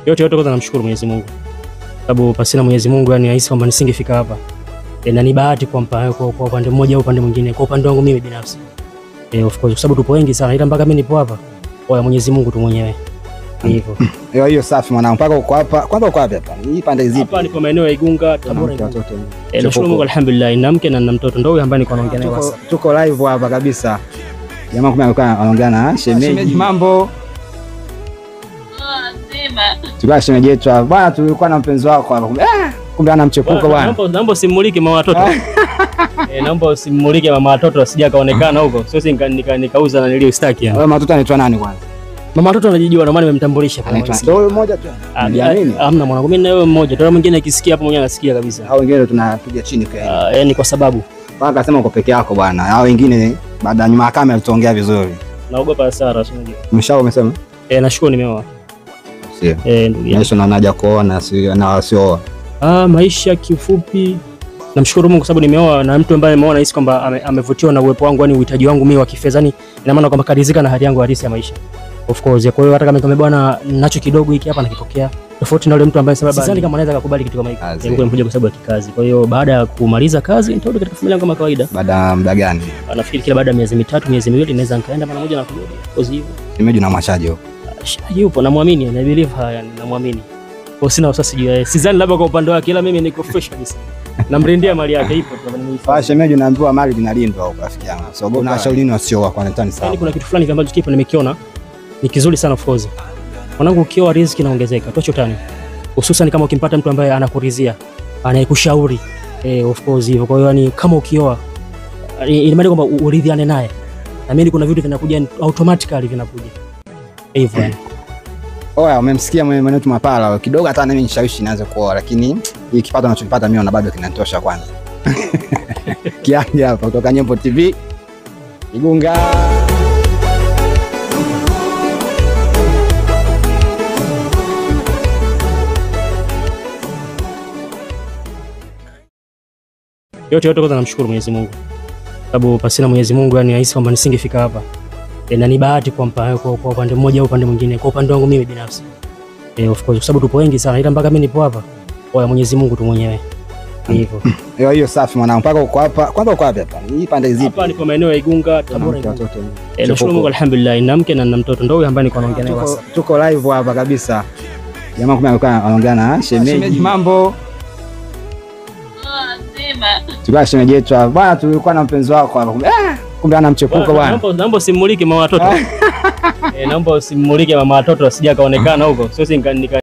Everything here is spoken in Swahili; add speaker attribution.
Speaker 1: Yote yote kwanza namshukuru Mwenyezi Mungu. Sababu pasina Mwenyezi Mungu yani nahisi kwamba nisingefika hapa. Na ni bahati kwa upande mmoja au upande mwingine, kwa upande wangu mimi binafsi. Of course kwa sababu tupo wengi sana ila mpaka mimi nipo hapa kwa Mwenyezi Mungu tu mwenyewe. Ni hivyo.
Speaker 2: Hiyo hiyo safi mwanangu. Mpaka uko hapa. Kwanza uko wapi hapa? Hii pande zipi?
Speaker 1: Hapa nipo maeneo ya Igunga, Tabora. Nashukuru Mungu alhamdulillah. Nina mke na nina mtoto ndio huyo ambaye niko naongea naye sasa.
Speaker 2: Tuko live hapa kabisa. Jamaa kumbe alikuwa anaongea na shemeji. Mambo. Tulikuwa shemeji yetu hapa. Bwana tulikuwa na mpenzi wako hapa. Kumbe ana mchepuko bwana.
Speaker 1: Naomba usimulike mama watoto. Naomba usimulike mama watoto asije kaonekana huko. Sio si nikauza na nilio staki hapa.
Speaker 2: Wewe mama watoto anaitwa nani kwanza?
Speaker 1: Mama watoto anajijua ndio maana nimemtambulisha
Speaker 2: pale. Ndio huyo mmoja tu.
Speaker 1: Niamini. Hamna mwanangu mimi na wewe mmoja. Tena mwingine akisikia hapo mwenyewe anasikia kabisa.
Speaker 2: Hao wengine tunapiga chini kwa yeye.
Speaker 1: Yaani kwa sababu
Speaker 2: mpaka akasema uko peke yako bwana. Hao wengine baada ya nyuma ya kamera tutaongea vizuri.
Speaker 1: Naogopa hasara si unajua.
Speaker 2: Umeshao umesema?
Speaker 1: Nashukuru nimeoa.
Speaker 2: Sio.
Speaker 1: Ndugu yangu.
Speaker 2: Maisha naja kuona sio na sio.
Speaker 1: Maisha kifupi namshukuru Mungu kwa sababu nimeoa na mtu ambaye nimeoa nahisi kwamba amevutiwa na uwepo wangu, yani uhitaji wangu mimi wa kifedha, yani ina maana kwamba kadizika na hali yangu halisi ya maisha. Of course, kwa hiyo hata kama bwana nacho kidogo hiki hapa nakipokea. Tofauti na yule mtu ambaye sababu sidhani kama anaweza kukubali kitu kama hiki. Mungu amekuja kwa sababu ya kikazi. Kwa hiyo baada ya kumaliza kazi nitarudi katika familia yangu kama kawaida.
Speaker 2: Baada ya muda gani?
Speaker 1: Nafikiri kila baada ya miezi mitatu, miezi miwili naweza nikaenda mara moja na kurudi. Kwa hivyo.
Speaker 2: Shemeji unamwachaje huko?
Speaker 1: Shemeji yupo, namwamini, I believe her, yani namwamini. Kwa sina wasiwasi juu yake. Sidhani labda kwa upande wake ila mimi niko fresh kabisa. Namrindia mali yake ipo tu.
Speaker 2: Shemeji unaambiwa mali inalindwa huko rafiki yangu. So unashauri nini wasioa kwa ndani sawa?
Speaker 1: Yaani kuna kitu fulani ambacho kipo nimekiona ni kizuri sana of course. Mwanangu ukioa riziki inaongezeka. Tuache utani. Hususan kama ukimpata mtu ambaye anakuridhia, anayekushauri. Of course hivyo. Kwa hiyo yani kama ukioa ina maana kwamba uridhiane naye. Na mimi kuna vitu vinakuja automatically vinakuja. Hivyo yani.
Speaker 2: Oya, umemsikia mwenyewe Mapala kidogo hata mimi nishawishi nianze kuoa lakini hii kipato ninachopata mimi na bado kinanitosha kwanza. Kiangi hapa kutoka Nyembo TV. Igunga.
Speaker 1: Yote yote kwanza namshukuru Mwenyezi Mungu. Sababu pasina Mwenyezi Mungu yani nahisi kwamba nisingefika hapa. Na ni bahati kwa upande mmoja au upande mwingine, kwa upande wangu mimi binafsi. Of course kwa sababu tupo wengi sana ila mpaka mimi nipo hapa kwa Mwenyezi Mungu tu mwenyewe. Ni hivyo.
Speaker 2: Hiyo hiyo safi mwanangu. Mpaka uko hapa. Kwanza uko wapi hapa? Hii pande zipi?
Speaker 1: Hapa nipo maeneo ya Igunga, Tabora. Nashukuru Mungu alhamdulillah. Nina mke na nina mtoto ndio huyo ambaye niko naongea naye sasa.
Speaker 2: Tuko live hapa kabisa. Jamaa kumbe alikuwa anaongea na shemeji. Mambo. Tulikuwa shemeji yetu hapa. Bwana tulikuwa na mpenzi wako hapa. Kumbe ana mchepuko bwana.
Speaker 1: Naomba usimulike mama watoto. Naomba usimulike mama watoto asije kaonekana huko. Sio si